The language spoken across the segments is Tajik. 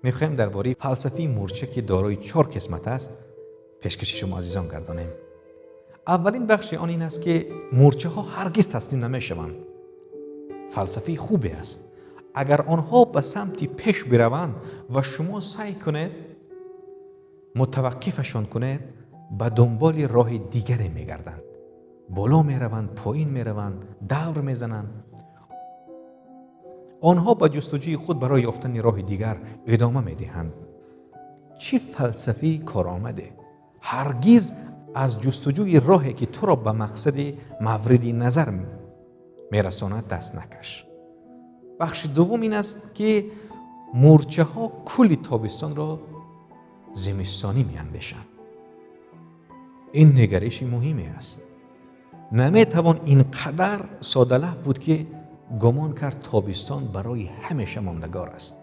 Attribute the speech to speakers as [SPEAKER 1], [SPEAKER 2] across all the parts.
[SPEAKER 1] Мехоҳем дар бораи фалсафаи мӯрча, ки дорои 4 қисмат аст, пешкаши шумо азизон гардонем. Аввалин бахши он ин аст, ки мӯрчаҳо ҳаргиз таслим намешаванд. Фалсафаи хубе аст. Агар онҳо ба самти пеш бираванд ва шумо саъй кунед мутаваққифашон кунед, ба дунболи роҳи дигаре мегарданд. Боло мераванд, поин мераванд, давр мезананд. Онҳо ба ҷустуҷӯи худ барои ёфтани роҳи дигар идома медиҳанд. Чӣ фалсафаи коромаде! Ҳаргиз аз ҷустуҷӯи роҳе, ки туро ба мақсади мавриди назар мерасонад, даст накаш. Бахши дуввум ин аст, ки мӯрчаҳо кулли тобистонро зимистонӣ меандешанд. Ин нигариши муҳиме аст. Наметавон ин қадар содалаф буд, ки гумон кард тобистон барои ҳамеша мондагор аст.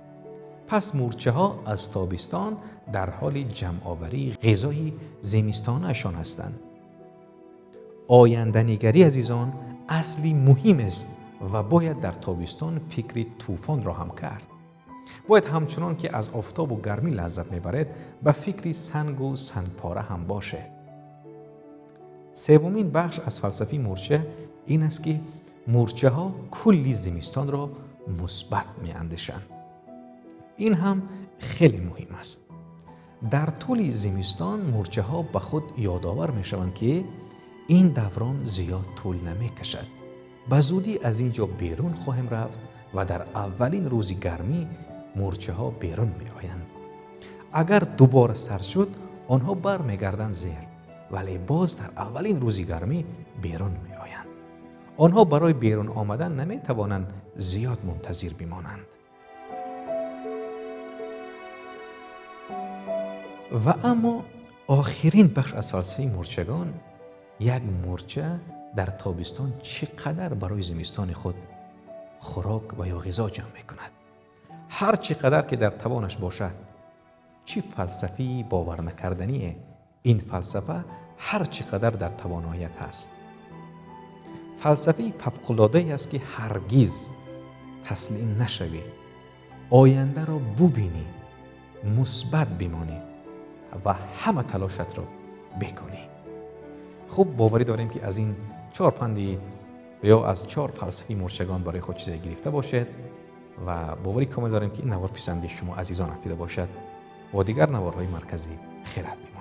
[SPEAKER 1] Пас мӯрчаҳо аз тобистон дар ҳоли ҷамъоварии ғизои зимистонаашон ҳастанд. Оянданигарӣ, азизон, асли муҳим аст ва бояд дар тобистон фикри тӯфонро ҳам кард. Бояд ҳамчунон ки аз офтобу гармӣ лаззат мебаред, ба фикри сангу сангпора ҳам бошед. Севумин бахш аз фалсафаи мӯрча ин аст, ки мӯрчаҳо кулли зимистонро мусбат меандешанд. Ин ҳам хеле муҳим аст. Дар тӯли зимистон мӯрчаҳо ба худ ёдовар мешаванд, ки ин даврон зиёд тӯл намекашад. Ба зудӣ аз ин ҷо берун хоҳем рафт ва дар аввалин рӯзи гармӣ мӯрчаҳо берун меоянд. Агар дубора сар шуд, онҳо бармегарданд зер, вале боз дар аввалин рӯзи гармӣ берун меоянд. Онҳо барои берун омадан наметавонанд зиёд мунтазир бимонанд. Ва аммо охирин бахш аз фалсафаи мӯрчагон, як мӯрча дар тобистон чӣ қадар барои зимистони худ хӯрок ва ё ғизо ҷамъ мекунад, ҳар чӣ қадар ки дар тавонаш бошад. Чӣ фалсафаи боварнакардание! Ин фалсафа ҳар чӣ қадар дар тавоноият ҳаст. Фалсафаи фавқулодае аст, ки ҳаргиз таслим нашавӣ, ояндаро бубинӣ, мусбат бимонӣ ва ҳама талошатро бикунӣ. Хуб, боварӣ дорем, ки аз ин 4 панди ё аз 4 фалсафаи мӯрчагон барои худ чизе гирифта бошед ва боварӣ комил дорем, ки ин навор писанди шумо азизон афтида бошад. Бо дигар наворҳои маркази хирад бимонед.